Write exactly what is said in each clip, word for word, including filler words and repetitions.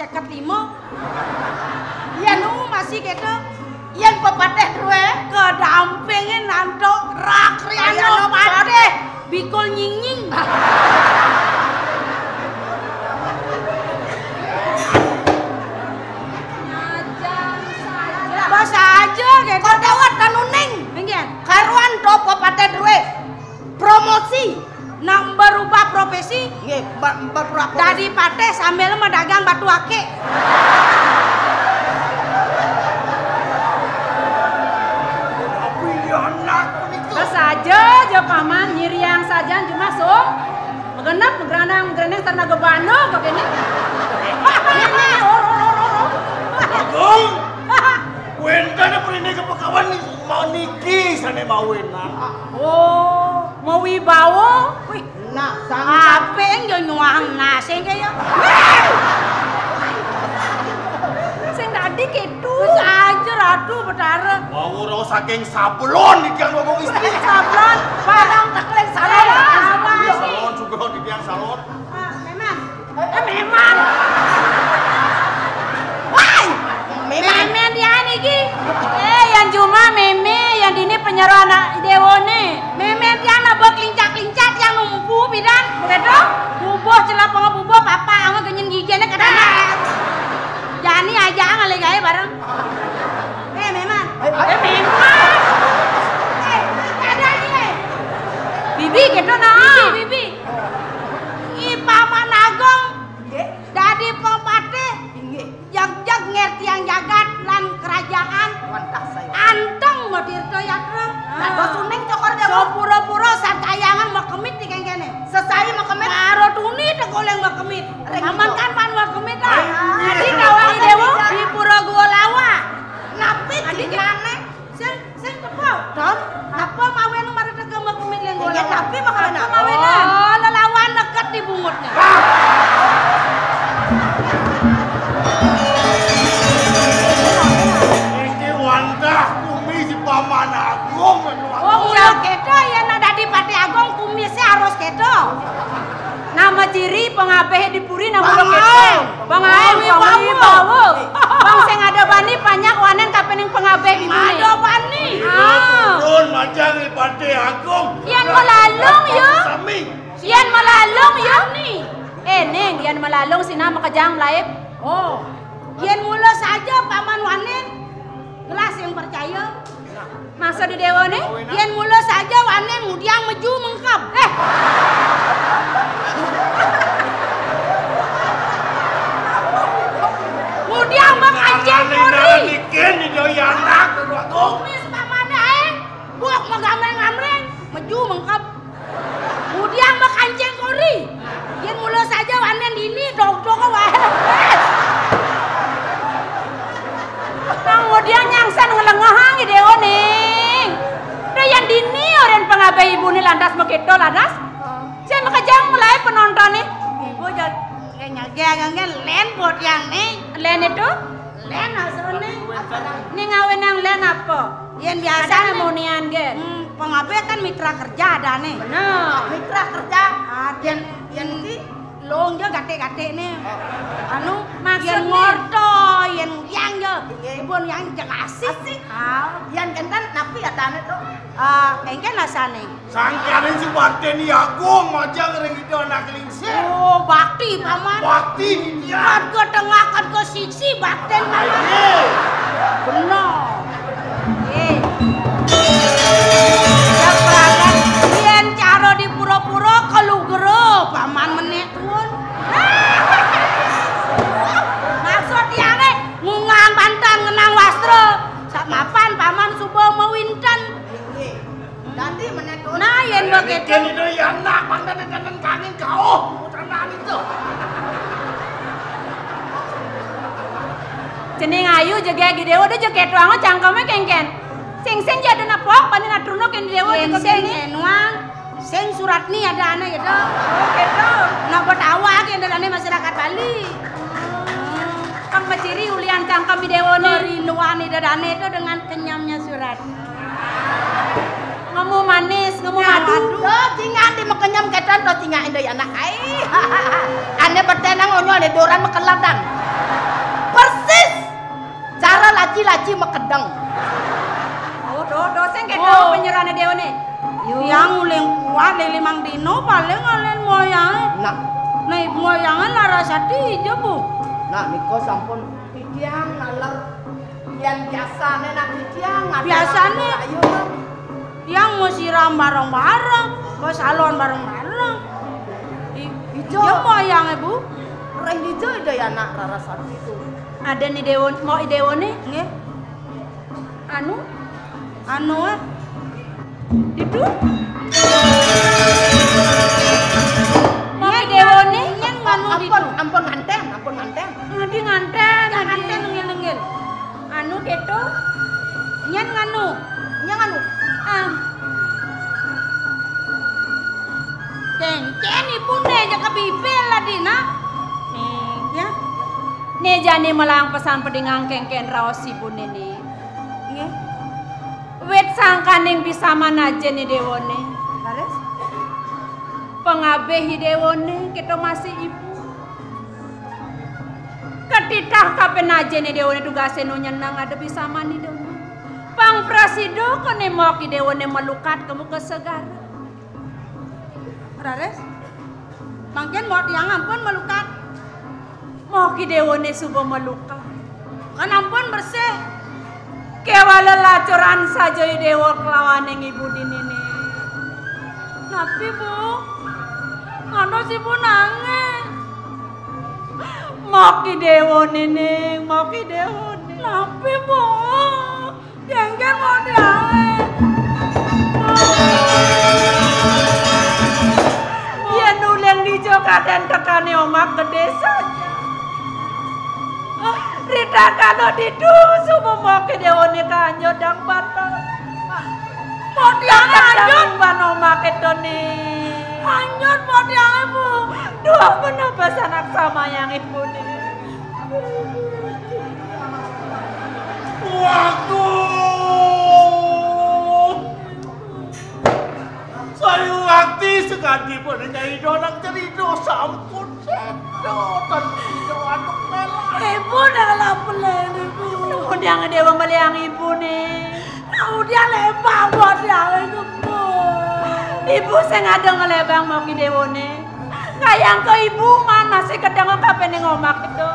Kelima. Yén nu masih kéto, yén pepatih drué, kedampingin antuk Rakriana Patih, bikul nyingnying. Basa aja kéto. Kok dawet kanuning. Nggih. Karuan to pepatih drué. Promosi. Nak berubah profesi. Nggih, ber-, berubah profesi. Dadi patih sambil mah dagang batu akik. Tapi ya anak niku. Saja ja paman nyiriang sajan cuma sung. Magenep, magranang, magreneng, sareng gebana kok kéné. Ini, ini, or, or, or, or, or. Agung. Wénten apa ini kepakawan nih? Mau niki sané mau enak. Oh, mau wibawa. Wih, nah, sang apik yo nyuang nasi kaya. Sing dadi kéto. Wis aja Ratu Betara. Mau ro saking sablon iki ngomong istri. Sablon, barang tekling salon. Apa sih? Salon juga di tiang salon. Ah, memang. Eh, memang. Wai, memang. Mémé dia niki. Eh, yang cuma mémé, yang dini penyero anak déwané. Mémé dia nak bek lincak-lincak yang numpu bidan. Begitu? Bubuh celapang bubuh papa ama genyen giginé kadang. Jani aja ngalih gaé bareng. Eh, memang. Eh, memang. Eh, ada ni. Bibi gitu nah. Bibi, bibi. I Paman Agung. Nggih. Dadi pepatih. Inggih. Jagjag ngertiang jagat lan kerajaan. Wantah saya. Anteng matirta yatra. Dados uning cokor déwa. Sapura-pura satayangan makemit di kéngkéné. Sesai makemit. Karo tuni tegoléng makemit. Ring Paman ijo. Kan pan makemit, ah. Ring ijo. Adi kawani déwa di Pura Gua Lawa. Napi adi dinané? Sing, sing tepo. Don, apa mawéna mara teka makemit lenggo? Inggih, tapi mawéna. Apa mawéna? Oh, lelawan deket di bungutnya. Iki wantah kumis Paman Agung. Oh, iya kéto ya nak dadi Patih Agung kumisé harus kéto. Nama ciri pengabih di puri nama pangaé. Pangaé, pangaé bawa. Bang sing ada bani panjak wanén kapining pengabih di buri. Ada bani. Ah. Turun majang Patih Agung. Yén malalung ya. Sami. Yén malalung ya. Eh, Ning, yén malalung sina makejang mlaib. Oh. Yén mula saja Paman wanén. Gelas yang percaya. Maksud di déwané? Yén mula saja wanén ngudiang meju mengkeb. Eh. Ngudiang makancing kori. Nikin di doi anak, Ratu. Kumis pamané aé, buak magamreng-gamreng, meju mengkeb. Ngudiang makancing kori. Yén mula saja wanén dini, dog-dog waé. Ngudiang nyangsan ngelengehang i déwa ning. Dah yén dini orén pengabih ibuné lantas makéto lantas. Sing makejang mulai penontoné. Ibu jod nyagé-nyagé lén buat yang ning. Lén itu? Lén asané. Ning ngawinang lén apa? Yén biasa adané munian gén. Hmm, pengabih kan mitra kerja adané. Bener. Mitra kerja. Ah, yén, yén iki lung ja gatik-gatik né. Oh. Anu, maksudné? Yén ngorta, yén ngudiang ja. Inggih. Ibun yang jekasih. Asik. Ah. Yén kénten napi adané to? Ah, éngkén asané. Sangkaning subakti ni agung majang ring ida anak lingsir. Oh, bakti, Paman. Bakti titiang. Kadga tengah, kadga siksi, baktin, Paman. Ayo. Bener. Eh. Yang pragat, yén cara di pura-pura kalugra, Paman menék tuun. Maksud tiangé ngungang bantan ngenang wastra. Sak mapan Paman suba mawinten. Inggih. Dadi menék to. Nah, yén begitu. Kén ida ya anak, mangdané dandan kangin kauh, putrané itu. Cening ayu jegég i déwa, da jegég tuang cangkemé kéngkén. Sing-sing ja ada nepok, bani natruna kén déwa. Yén jegég sing kéné. Enuang, sing Suratni ada anak itu. Oh, gitu. Nak betawa kén adané masyarakat Bali. Pang maciri ulian cangkem i déwa né. Kerinduan ida dané itu dengan kenyamnya Surat. Ngemu manis, ngemu madu. Aduh. Tuh, cingak di makenyem kétan, tuh cingak indah ya anak. Ai. Ané beténang onyol né doran makelat dan. Laci makedeng. Oh, do, do, sing kéto. Oh, penyerahné déwéné. Yo. Tiang uling kuat, lé limang dina paling alen moyangé. Nah. Nah, ibu moyangé laras ati ija, Bu. Nah, nika sampun titiang naler. Yén biasané nak titiang, biasané. Ayo, kan. Tiang mau siram bareng-bareng, mau salon bareng-bareng. I-, ija. Ija moyangé, Bu. Ring ija Ida Yana Rarasati to. Ada ni déwa, mau déwané. Nggih. Anu? Anu, eh. Ditu? Mau déwané? Nyén nganu ditu? Ampun, ampun ngantén, ampun ngantén. Adi ngantén, adi. Ngantén, nggih, nggih. Anu kéto? Nyén nganu? Nyén nganu? Ah. Kéngkén ibuné ja ka bibir lah dina. Nih, ya. Né jani melahang pesan pedingang kéngkén raos ibuné né. Nggih. Wit sangkaning bisaman ajin i déwané. Leres? Pangabih i déwané, kéto masih ibu. Katitah kapin ajin i déwané tugasé nu nyeneng ada bisaman i déwané. Pang prasida kéné mok i déwané malukat ka muka segara. Raris, mangkin mok tiang ampun malukat. Mok i déwané suba malukat. Kan ampun bersih. Kéwala lacuran saja i déwa kelawaning ibu dininé. Napi, Bu? Ngantos ibu nangis? Mok i déwané, Ning, mok i déwané. Napi, Bu? Kéngkén mau diaé. Yén uling dija kadén tekané omak gedé saja. Rita kalo ditu suba mok i déwané kanjodang bata. Mau diaé anjot. Ban omak kéto né. Anjot mau diaé, Bu. Duh, menapa sanak samayang ibuné. Waduh. Saya wakti sekali pun nyai donak cerita sampun sedo tan cerita waduk melah. Ibu dah lapelen, Ibu. Kemudian déwa meliang ibuné. Kemudian lebang buat yang itu, Bu. Ibu sing ada ngelebang mok i déwané. Kayang ka ibu man masih kedeng kapining omak kéto.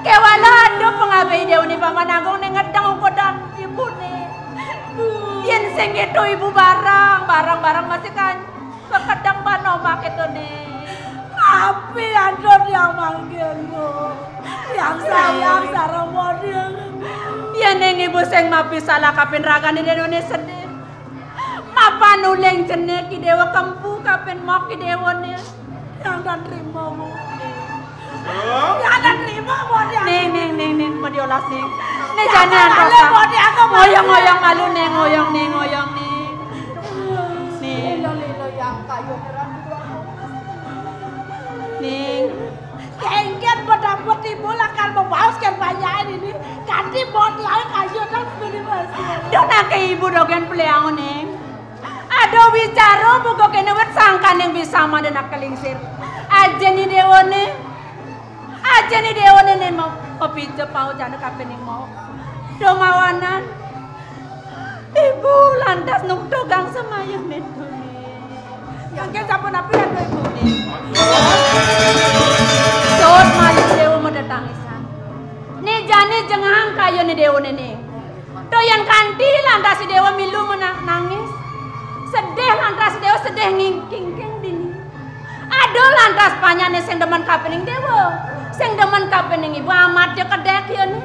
Kéwala ada pangabih i déwané Paman Agung né ngedeng ukudan ibuné. Yén sing kéto ibu bareng, bareng-bareng masih kan kekedeng ban omak kéto né. Napi antuk yang mangkin, Bu? Yang sayang sareng model. Yén ning ibu sing mapi salah kapin ragané déwané sedih. Mapan uling jenik i déwa kempu kapin mok i déwané. Yang tan trima, Bu. Yang tan trima, Bu, dia. Ning, ning, ning, ning, mau diolas, Ning. Ning, jangan antosan. Ngoyong-ngoyong malu, Ning, ngoyong, Ning, ngoyong, Ning. Ning. Lilo, lilo, yang kayu. Ning. Kéngkén bedapet ibu lakar mabaos kén banyakan ini. Ganti bot lain kayu dan beli masih. Donake ibu dogén peliangun, Ning. Ada wicara buka kéné wit sangkaning bisaman anak kelingsir. Ajin i déwané. Ajin i déwané né mau pepija pau jana kapining mau. Domawanan. Ibu lantas nuktugang semayané to, Ning. Mangkin sapunapi ya, Ibu? Ning. Suud malu déwa madetangisan. Né jani jengahang kayuné déwané, Ning. To yén kanti lantas i déwa milu menang-, nangis. Sedih lantas i déwa sedih ngingking dini. Ada lantas panjané sing demen kapining déwa, sing demen kapining ibu amat ja kedék ya né.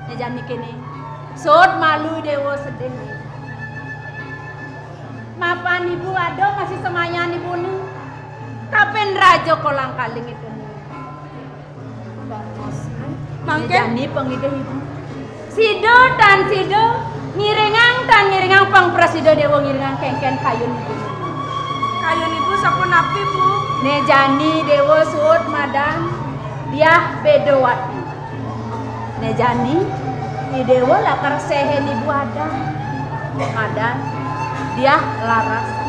Né jani kéné. Suud malu déwa sedih né. Mapan ibu ada masih semayan ibuné. Kapin raja kolang kaling itu né. Mangkin? Jani pangidih ibu. Sida tan sida, ngiringang tan ngiringang pang prasida déwa ngiringang kéngkén kayun ibu. Kayun ibu sapunapi, Bu? Né jani déwa suud madan Diah Bedawati. Né jani i déwa lakar séhén ibu adan. Madan Diah Laras.